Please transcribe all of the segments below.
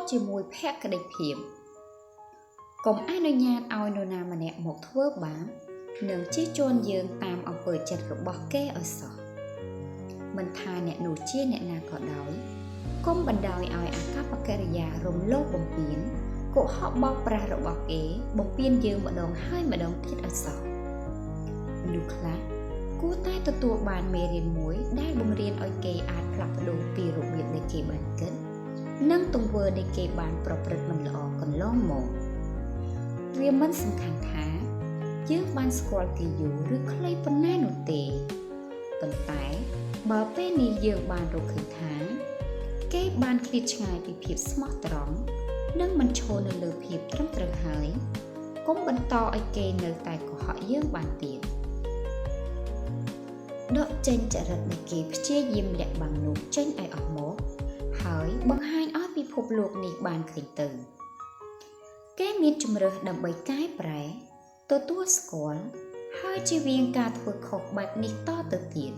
ជាមួយភក្តីភាពកុំអនុញ្ញាតឲ្យនរណាម្នាក់មកធ្វើបាបនិងជិះជាន់យើងតាមអំពើចិត្តរបស់គេឲ្យសោះមិនថាអ្នកនោះជាអ្នកណាក៏ដោយកុំបណ្ដោយឲ្យអាកប្បកិរិយារំលោភបំពានកុហកបោកប្រាស់របស់គេបំពានយើងម្ដងហើយម្ដងទៀតឲ្យសោះមនុស្សខ្លះគួរតែទទួលបានមេរៀនមួយដែលបង្រៀនឲ្យគេអាចផ្លាស់ប្ដូរពីរបៀបដែលគេបានគិតនិងទង្វើដែលគេបានប្រព្រឹត្តមិនល្អកន្លងមកវាមិនសំខាន់ថាយើងបានស្គាល់គេយូរឬខ្លីប៉ុណ្ណានោះទេប៉ុន្តែបើពេលនេះយើងបានរកឃើញថាគេបានឃ្លាតឆ្ងាយពីភាពស្មោះត្រង់និងមិនឈរនៅលើភាពត្រឹមត្រូវហើយកុំបន្តឲ្យគេនៅតែកុហកយើងបានទៀតដកចេញចរិតដែលគេព្យាយាមលាក់បាំងនោះចេញឲ្យអស់មកហើយបង្ហាញឲ្យពិភពលោកនេះបានឃើញទៅគេមានជំរើសដើម្បីកែប្រែទទួលស្គាល់ហើយជៀសវាងការធ្វើខុសបែបនេះតទៅទៀត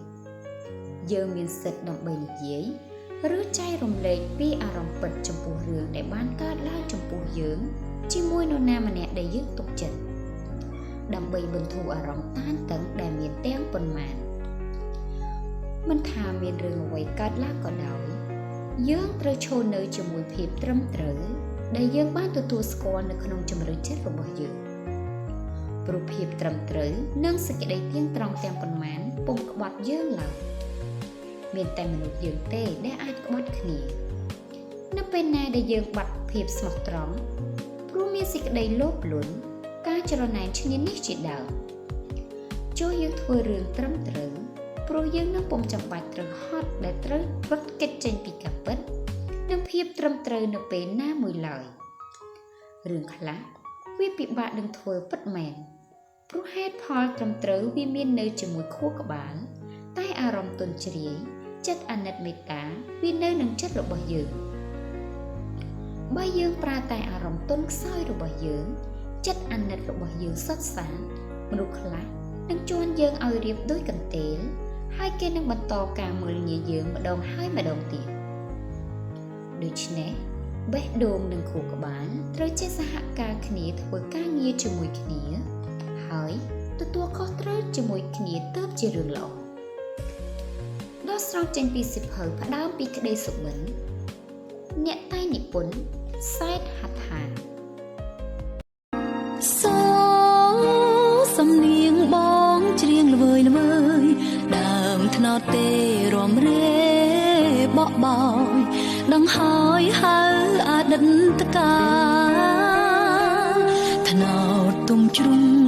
យើងមានសិទ្ធិដើម្បីនិយាយឬចែករំលែកពីអារម្មណ៍ពិតចំពោះរឿងដែលបានកើតឡើងចំពោះយើងជាមួយនរណាម្នាក់ដែលយើងទុកចិត្តដើម្បីបន្ធូរអារម្មណ៍តានតឹងដែលមានទាំងប៉ុន្មានមិនថាមានរឿងអ្វីកើតឡើងក៏ដោយយើងត្រូវឈរនៅជាមួយភាពត្រឹមត្រូវដែលយើងបានទទួលស្គាល់នៅក្នុងជំរឿចិត្តរបស់យើងព្រោះភាពត្រឹមត្រូវនិងសេចក្តីទៀងត្រង់ទាំងប៉ុន្មានពុំក្បត់យើងឡើយមានតែមនុស្សយើងទេដែលអាចក្បត់គ្នានៅពេលណាដែលយើងបាត់ភាពស្មោះត្រង់ព្រោះមានសេចក្តីលោភលន់ការច្រណែនឈ្នានីសជាដើមចូលយើងធ្វើរឿងត្រឹមត្រូវព្រោះយើងនឹងពុំចាំបាច់ត្រូវហត់ដែលត្រូវរត់គេចចេញពីការពិតនិងភាពត្រឹមត្រូវនៅពេលណាមួយឡើយរឿងខ្លះវាពិបាកនឹងធ្វើពិតមែនព្រោះហេតុផលត្រឹមត្រូវវាមាននៅជាមួយខួរក្បាលតែអារម្មណ៍ទន់ជ្រាយចិត្តអាណិតមេត្តាវានៅនឹងចិត្តរបស់យើងបើយើងប្រើតែអារម្មណ៍ទន់ខ្សោយរបស់យើងចិត្តអាណិតរបស់យើងសុទ្ធសាធមនុស្សខ្លះនឹងជន់យើងឲ្យរៀបដូចកន្ទេលហើយគេនឹងបន្តការមើលងាយយើងម្ដងហើយម្ដងទៀតដូច្នេះបេះដូងនិងខួរក្បាលត្រូវចេះសហការគ្នាធ្វើការងារជាមួយគ្នាហើយទទួលខុសត្រូវជាមួយគ្នាទើបជារឿងល្អដោះស្រង់ចេញពីសិភៅផ្ដើមពីក្តីសុបិនអ្នកតែងនិពន្ធសែតហដ្ឋាសូសំនៀងបងច្រៀងល្វើយល្វើយដើមថ្នោតទេរំរេបក់បោយដងហើយហៅអតីតកាលថ្នោតទុំជ្រុំ